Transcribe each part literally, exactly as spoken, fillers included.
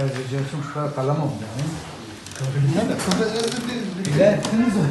Cem şu kadar kalemim yani. Bile, temiz oldu.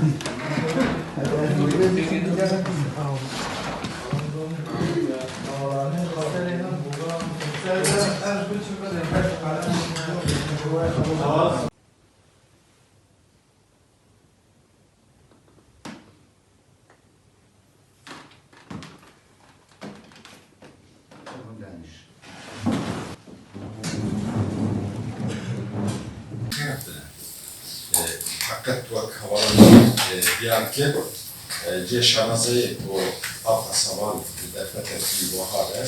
Heqet wek hevalan, e, diyar kir, e, cê şanazeyê ku Axa Savan li derfeteke wiha de,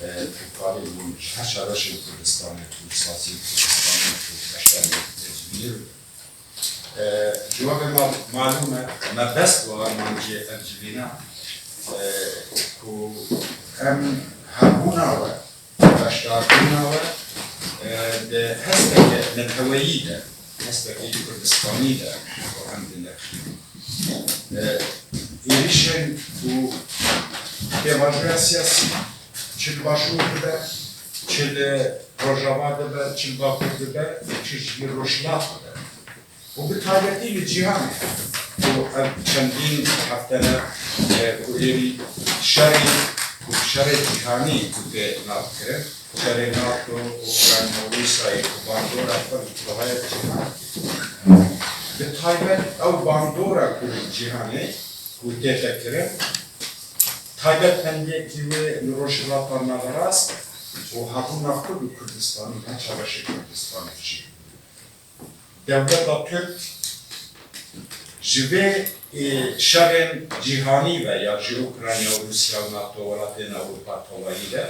e, ku karî bûn ji her çarweşên Kurdistanê, ku saziyên Kurdistanê, ku beşdarî tecrîbî. E, ji we ve ma-, malûm e, mebest û armancê ev civîna, e, ku em hebûna we, beşdarbûna we, e, di hesteke neteweyî de, hesteke Kurdistanî de ku em dinirxînin. E, êrîşên ku pêvajoya siyasî çi li Başûr dibe, çi li Rojava dibe, çi li Bakur dibe, çi jî Rojhilat dibe. û bi taybetî li cîhanê, ku ev çendîn heftene, e, ku êrî şerê, ku şerê cîhanî ku tê navkirin, şerê NATO, Ukrayna û Rûsyayê ku bandora xwe li cihaya cîhanê, bi taybet ew bandora ku li cîhanê ku tête kirin, taybetmendiyekî wê li Rojhilata Naverast û hebûna Kurd û Kurdistanî, ne çareşê Kurdistanê jî. Dewleta Tirk ji vê, ê, şerên cîhanî ve ya ji Ukrayna û Rûsya û NATO welatên Ewropa tevayî de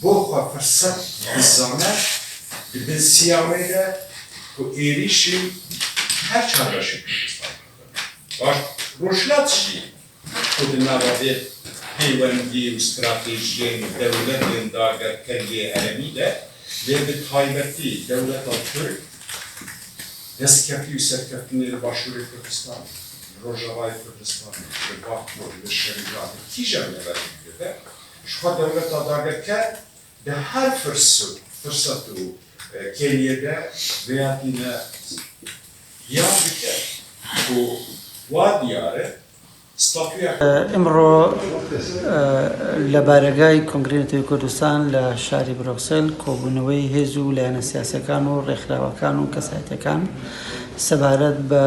bo xwe firset dizane di bin siyawê de ku êrîşî her çar beşê Kurdistan kiribin. Baş Rojhilat jî ku di nava vê peywendî û stratejiyên dewletên dagirker yê herêmî de, lê bi taybetî dewleta Tirk destkeftî û serkeftinê li Başûrê Kurdistanê, li Rojavayê Kurdistanê, li Bakur, li Şengalê, kîjan deverê dibe, ji xwe dewleta dagirker di her firs-, firset û, e, kêliyê de vêya tîne ya dike ku wa diyar e, statûya ئەمڕۆ لە بارەگای کۆنگرەی نەتەوەی کوردستان لە شاری برۆکسل کۆبوونەوەی هێز و لایەنە سیاسیەکان و ڕێکخراوەکان و کەسایەتەکان سەبارەت بە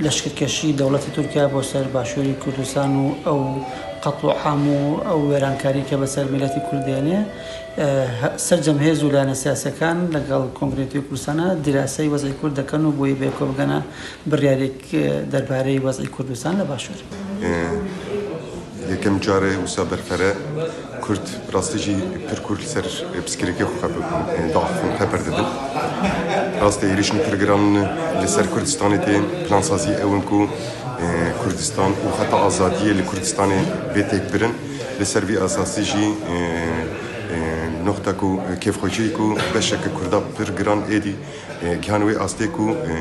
لەشکرکێشی دەوڵەتی تورکیا بۆ سەر باشووری کوردستان و ئەو قەتڵ و عام و ئەو وێرانکاری کە بەسەر میلەتی کورد دێنێ، ئە، هە-، سەرجەم هێز و لایەنە سیاسیەکان لەگەڵ کۆنگرەی نەتەوەی کوردستانە دیراسەی وەزعی کورد دەکەن و بۆی بێکۆ بگەنە بڕیارێک، ئە، دەربارەی وەزعی کوردستان لە باشوور. ئێ، یەکەم جارە وسا بەرفەرە کورد ڕاستی ژی پر کورد لەسەر، ئێ، پسکرێکی خۆ خەب، ئێ، داخن خەبەر دەدن. ڕاستە ئێریشن پرگران لەسەر کوردستانی تێ پلانسازی ئەون کو، ئێ، کوردستان و خەتا ئازادیە لە کوردستانی بێ تێک برن. لەسەر وی ئاساسی ژی، ئێ، ئێ، نقطە کو کێفخۆشی کو بەشەکە کوردا پر گران ئێدی، ئێ، گیان وی ئاستێ کو، ئێ،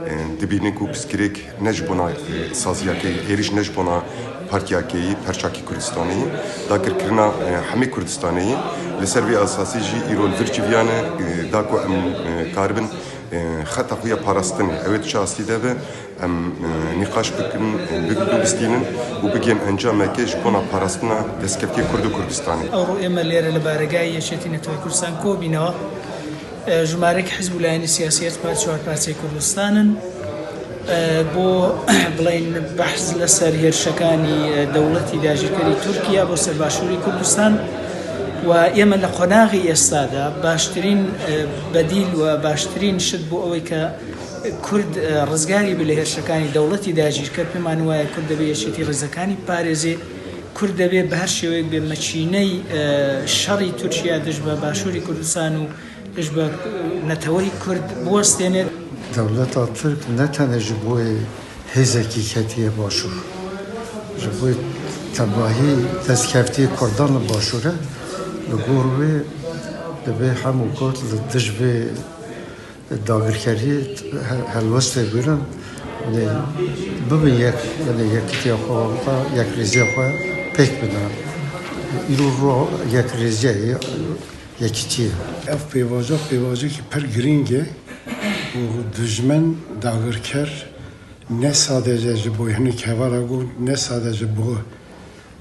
ئێ، دبینی کو پسکرێک نەجبونا، ئێ، سازیاکەی، ئێریش نەجبونا پارتیاکەی، پەرچاکی کوردستانی، داگرکرنا، ئێ، هەمی کوردستانی، لەسەر وی ئاساسی ژی ئیرۆل ڤرچیڤیانە، ئێ، داکو ئەم، ئێ، کاربن، ئێ، خەتا خویا پاراستن، ئەوێت چاستی دەبێ، ئەم، ئێ، نیقاش بکن، ئێ، بگرن و بستینن و بگێن ئەنجامێکێ ژ بۆنا پاراستنا دەستکەفتی کورد و کوردستانی. ئەوڕۆ ئێمە لێرە لە بارەگای یەکێتی نەتەوەی کوردستان کۆبینەوە. ئێ، ژمارەیەک حیزب و لایەنی سیاسی هەر چوار پارچەی کوردستانن، ئێ، بۆ بڵین بەحس لەسەر هێرشەکانی، ئێ، دەوڵەتی داگیرکەری تورکیا بۆ سەر باشووری کوردستان و ئێمە لە قۆناغی ئێستادا باشترین، ئێ، بەدیل و باشترین شت بۆ ئەوەی کە کورد، ئێ، ڕزگاری بێ لە هێرشەکانی دەوڵەتی داگیرکەر، پێمان وایە کورد دەبێ یەکێتی ڕێزەکانی بپارێزێ، کورد دەبێ بە هەر شێوەیەک بێ مەچینەی، ئێ، شەڕی تورکیا دژ بە باشووری کوردستان و دژ بە، ئێ، نەتەوەی کورد بوەستێنێت. Dewleta Tirk ne tenê ji bo hêzekî ketiye başûr, ji bo tevahî destkeftiyê kurdan li başûr e. Li gor wê divê hemû kurd li dij vê dagirkeriyê he-, helwestê bigirin. Lê bibin yek, yanî yekîtiya xwe, yekrêziya xwe pêk bidin. Îro ro yekrêziya ye. Yekîtiyê. Ev pêvajo pêvajekî pir girîng e û dijmin dagirker ne sadece ji bo hinek hevala got, ne sadece bo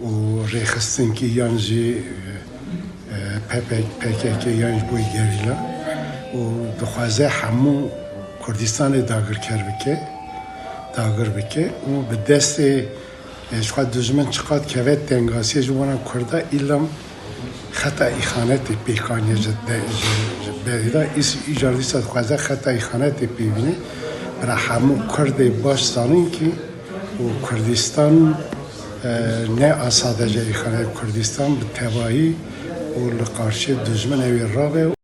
û rêxistinkî yan jî e, P P P K K yan ji bo gerîla û dixwaze hemû Kurdistanê dagirker bike, dagir bike û bi destê e, ji xwe dijmin çiqat keve tengasiyê ji wana Kurda îlam xeta îxanetê pêkaniye ji de ji ji berê de îs- îcar dîsa dixwaze xeta îxanetê pêvîne. Bira hemû Kurdê baş zanin ki û Kurdistan e, ne a sadece îxanet Kurdistan bi tevahî û li qarşê dijmin ew ê rabe